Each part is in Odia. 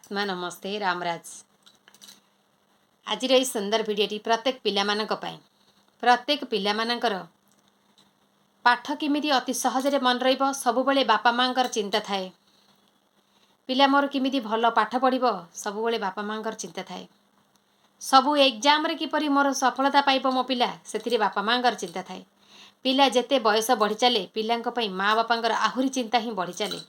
ଆତ୍ମା ନମସ୍ତେ, ରାମରାଜ। ଆଜିର ଏହି ସୁନ୍ଦର ଭିଡ଼ିଓଟି ପ୍ରତ୍ୟେକ ପିଲାମାନଙ୍କ ପାଇଁ। ପ୍ରତ୍ୟେକ ପିଲାମାନଙ୍କର ପାଠ କେମିତି ଅତି ସହଜରେ ମନେ ରହିବ, ସବୁବେଳେ ବାପା ମାଆଙ୍କର ଚିନ୍ତା ଥାଏ। ପିଲା ମୋର କେମିତି ଭଲ ପାଠ ପଢ଼ିବ, ସବୁବେଳେ ବାପା ମାଆଙ୍କର ଚିନ୍ତା ଥାଏ। ସବୁ ଏକ୍ଜାମ୍ରେ କିପରି ମୋର ସଫଳତା ପାଇବ ମୋ ପିଲା, ସେଥିରେ ବାପା ମାଆଙ୍କର ଚିନ୍ତା ଥାଏ। ପିଲା ଯେତେ ବୟସ ବଢ଼ି ଚାଲେ, ପିଲାଙ୍କ ପାଇଁ ମା ବାପାଙ୍କର ଆହୁରି ଚିନ୍ତା ହିଁ ବଢ଼ି ଚାଲେ।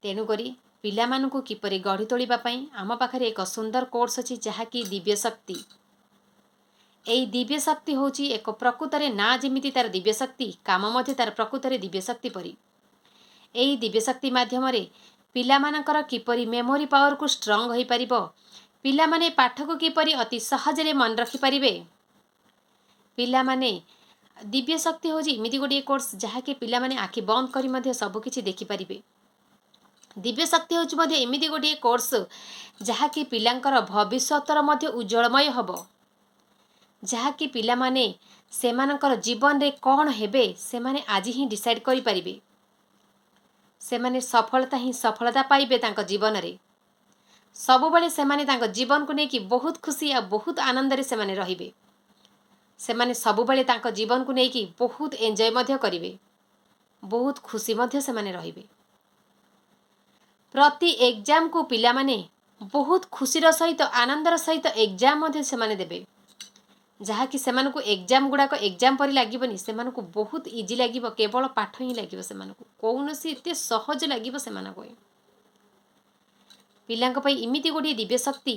ତେଣୁକରି ପିଲାମାନଙ୍କୁ କିପରି ଗଢ଼ି ତୋଳିବା ପାଇଁ ଆମ ପାଖରେ ଏକ ସୁନ୍ଦର କୋର୍ସ ଅଛି, ଯାହାକି ଦିବ୍ୟ ଶକ୍ତି। ଏହି ଦିବ୍ୟ ଶକ୍ତି ହେଉଛି ଏକ ପ୍ରକୃତରେ ନାଁ ଯେମିତି ତାର ଦିବ୍ୟ ଶକ୍ତି, କାମ ମଧ୍ୟ ତାର ପ୍ରକୃତରେ ଦିବ୍ୟ ଶକ୍ତି ପରି। ଏହି ଦିବ୍ୟ ଶକ୍ତି ମାଧ୍ୟମରେ ପିଲାମାନଙ୍କର କିପରି ମେମୋରି ପାୱାରକୁ ଷ୍ଟ୍ରଙ୍ଗ ହୋଇପାରିବ, ପିଲାମାନେ ପାଠକୁ କିପରି ଅତି ସହଜରେ ମନେ ରଖିପାରିବେ। ପିଲାମାନେ, ଦିବ୍ୟ ଶକ୍ତି ହେଉଛି ଏମିତି ଗୋଟିଏ କୋର୍ସ, ଯାହାକି ପିଲାମାନେ ଆଖି ବନ୍ଦ କରି ମଧ୍ୟ ସବୁକିଛି ଦେଖିପାରିବେ। ଦିବ୍ୟ ଶକ୍ତି ହେଉଛି ମଧ୍ୟ ଏମିତି ଗୋଟିଏ କୋର୍ସ, ଯାହାକି ପିଲାଙ୍କର ଭବିଷ୍ୟତର ମଧ୍ୟ ଉଜ୍ଜଳମୟ ହେବ, ଯାହାକି ପିଲାମାନେ ସେମାନଙ୍କର ଜୀବନରେ କ'ଣ ହେବେ, ସେମାନେ ଆଜି ହିଁ ଡିସାଇଡ଼୍ କରିପାରିବେ। ସେମାନେ ସଫଳତା ହିଁ ସଫଳତା ପାଇବେ ତାଙ୍କ ଜୀବନରେ। ସବୁବେଳେ ସେମାନେ ତାଙ୍କ ଜୀବନକୁ ନେଇକି ବହୁତ ଖୁସି ଆଉ ବହୁତ ଆନନ୍ଦରେ ସେମାନେ ରହିବେ। ସେମାନେ ସବୁବେଳେ ତାଙ୍କ ଜୀବନକୁ ନେଇକି ବହୁତ ଏନ୍ଜୟ ମଧ୍ୟ କରିବେ, ବହୁତ ଖୁସି ମଧ୍ୟ ସେମାନେ ରହିବେ। ପ୍ରତି ଏକ୍ଜାମ୍କୁ ପିଲାମାନେ ବହୁତ ଖୁସିର ସହିତ, ଆନନ୍ଦର ସହିତ ଏକ୍ଜାମ୍ ମଧ୍ୟ ସେମାନେ ଦେବେ, ଯାହାକି ସେମାନଙ୍କୁ ଏକ୍ଜାମ୍ ଗୁଡ଼ାକ ଏକ୍ଜାମ୍ ପରି ଲାଗିବନି। ସେମାନଙ୍କୁ ବହୁତ ଇଜି ଲାଗିବ, କେବଳ ପାଠ ହିଁ ଲାଗିବ ସେମାନଙ୍କୁ, କୌଣସି ଏତେ ସହଜ ଲାଗିବ ସେମାନଙ୍କୁ। ପିଲାଙ୍କ ପାଇଁ ଏମିତି ଗୋଟିଏ ଦିବ୍ୟ ଶକ୍ତି।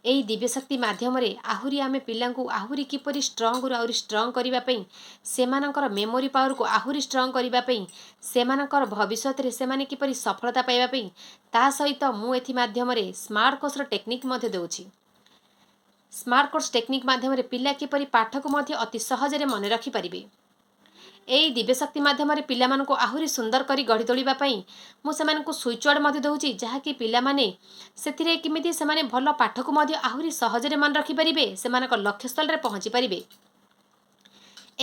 ଏହି ଦିବ୍ୟ ଶକ୍ତି ମାଧ୍ୟମରେ ଆହୁରି ଆମେ ପିଲାଙ୍କୁ ଆହୁରି କିପରି ଷ୍ଟ୍ରଙ୍ଗରୁ ଆହୁରି ଷ୍ଟ୍ରଙ୍ଗ କରିବା ପାଇଁ, ସେମାନଙ୍କର ମେମୋରି ପାୱାରକୁ ଆହୁରି ଷ୍ଟ୍ରଙ୍ଗ କରିବା ପାଇଁ, ସେମାନଙ୍କର ଭବିଷ୍ୟତରେ ସେମାନେ କିପରି ସଫଳତା ପାଇବା ପାଇଁ, ତା ସହିତ ମୁଁ ଏଥି ମାଧ୍ୟମରେ ସ୍ମାର୍ଟ କୋର୍ସର ଟେକ୍ନିକ୍ ମଧ୍ୟ ଦେଉଛି। ସ୍ମାର୍ଟ କୋର୍ସ ଟେକ୍ନିକ୍ ମାଧ୍ୟମରେ ପିଲା କିପରି ପାଠକୁ ମଧ୍ୟ ଅତି ସହଜରେ ମନେ ରଖିପାରିବେ। ଏହି ଦିବ୍ୟଶକ୍ତି ମାଧ୍ୟମରେ ପିଲାମାନଙ୍କୁ ଆହୁରି ସୁନ୍ଦର କରି ଗଢ଼ି ତୋଳିବା ପାଇଁ ମୁଁ ସେମାନଙ୍କୁ ସୁଇଚ୍ ୱାର୍ଡ଼ ମଧ୍ୟ ଦେଉଛି, ଯାହାକି ପିଲାମାନେ ସେଥିରେ କେମିତି ସେମାନେ ଭଲ ପାଠକୁ ମଧ୍ୟ ଆହୁରି ସହଜରେ ମନେ ରଖିପାରିବେ, ସେମାନଙ୍କ ଲକ୍ଷ୍ୟସ୍ଥଳରେ ପହଞ୍ଚି ପାରିବେ।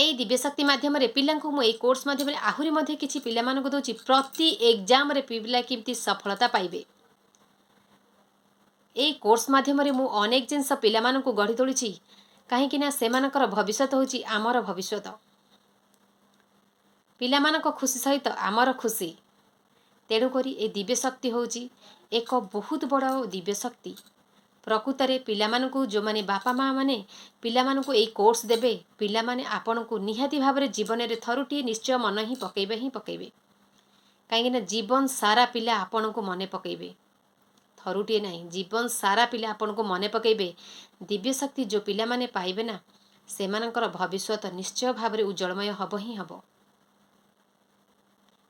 ଏହି ଦିବ୍ୟଶକ୍ତି ମାଧ୍ୟମରେ ପିଲାଙ୍କୁ ମୁଁ ଏଇ କୋର୍ସ ମାଧ୍ୟମରେ ଆହୁରି ମଧ୍ୟ କିଛି ପିଲାମାନଙ୍କୁ ଦେଉଛି, ପ୍ରତି ଏକ୍ଜାମ୍ରେ ପିଲା କେମିତି ସଫଳତା ପାଇବେ। ଏଇ କୋର୍ସ ମାଧ୍ୟମରେ ମୁଁ ଅନେକ ଜିନିଷ ପିଲାମାନଙ୍କୁ ଗଢ଼ି ତୋଳିଛି, କାହିଁକି ନା ସେମାନଙ୍କର ଭବିଷ୍ୟତ ହେଉଛି ଆମର ଭବିଷ୍ୟତ। ପିଲାମାନଙ୍କ ଖୁସି ସହିତ ଆମର ଖୁସି। ତେଣୁକରି ଏ ଦିବ୍ୟ ଶକ୍ତି ହେଉଛି ଏକ ବହୁତ ବଡ଼ ଦିବ୍ୟ ଶକ୍ତି। ପ୍ରକୃତରେ ପିଲାମାନଙ୍କୁ, ଯେଉଁମାନେ ବାପା ମା ମାନେ ପିଲାମାନଙ୍କୁ ଏଇ କୋର୍ସ ଦେବେ, ପିଲାମାନେ ଆପଣଙ୍କୁ ନିହାତି ଭାବରେ ଜୀବନରେ ଥରୁଟିଏ ନିଶ୍ଚୟ ମନେ ହିଁ ପକାଇବେ ହିଁ ପକାଇବେ। କାହିଁକିନା ଜୀବନ ସାରା ପିଲା ଆପଣଙ୍କୁ ମନେ ପକାଇବେ। ଥରୁଟିଏ ନାହିଁ, ଜୀବନ ସାରା ପିଲା ଆପଣଙ୍କୁ ମନେ ପକାଇବେ। ଦିବ୍ୟ ଶକ୍ତି ଯେଉଁ ପିଲାମାନେ ପାଇବେ ନା, ସେମାନଙ୍କର ଭବିଷ୍ୟତ ନିଶ୍ଚୟ ଭାବରେ ଉଜ୍ଜଳମୟ ହେବ ହିଁ ହେବ।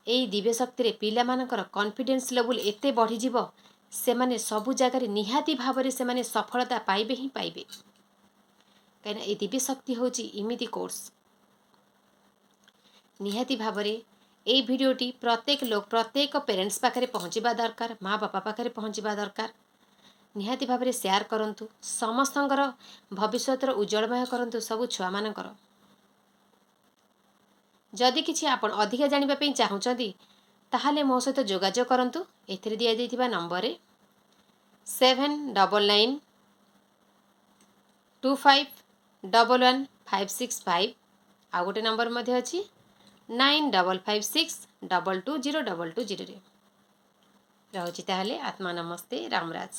ଏଇ ଦିବ୍ୟ ଶକ୍ତିରେ ପିଲାମାନଙ୍କର କନଫିଡେନ୍ସ ଲେବୁଲ୍ ଏତେ ବଢ଼ିଯିବ, ସେମାନେ ସବୁ ଜାଗାରେ ନିହାତି ଭାବରେ ସେମାନେ ସଫଳତା ପାଇବେ ହିଁ ପାଇବେ, କାହିଁକିନା ଏଇ ଦିବ୍ୟ ଶକ୍ତି ହେଉଛି ଏମିତି କୋର୍ସ। ନିହାତି ଭାବରେ ଏଇ ଭିଡ଼ିଓଟି ପ୍ରତ୍ୟେକ ଲୋକ, ପ୍ରତ୍ୟେକ ପେରେଣ୍ଟସ୍ ପାଖରେ ପହଞ୍ଚିବା ଦରକାର, ମା ବାପା ପାଖରେ ପହଞ୍ଚିବା ଦରକାର। ନିହାତି ଭାବରେ ସେୟାର କରନ୍ତୁ, ସମସ୍ତଙ୍କର ଭବିଷ୍ୟତର ଉଜ୍ଜଳମୟ କରନ୍ତୁ, ସବୁ ଛୁଆମାନଙ୍କର। ଯଦି କିଛି ଆପଣ ଅଧିକା ଜାଣିବା ପାଇଁ ଚାହୁଁଛନ୍ତି, ତାହେଲେ ମୋ ସହିତ ଯୋଗାଯୋଗ କରନ୍ତୁ ଏଥିରେ ଦିଆଯାଇଥିବା ନମ୍ବରରେ, 7992511565। ଆଉ ଗୋଟେ ନମ୍ବର ମଧ୍ୟ ଅଛି, 955622022 0ରେ। ରହୁଛି ତାହେଲେ, ଆତ୍ମା ନମସ୍ତେ, ରାମରାଜ।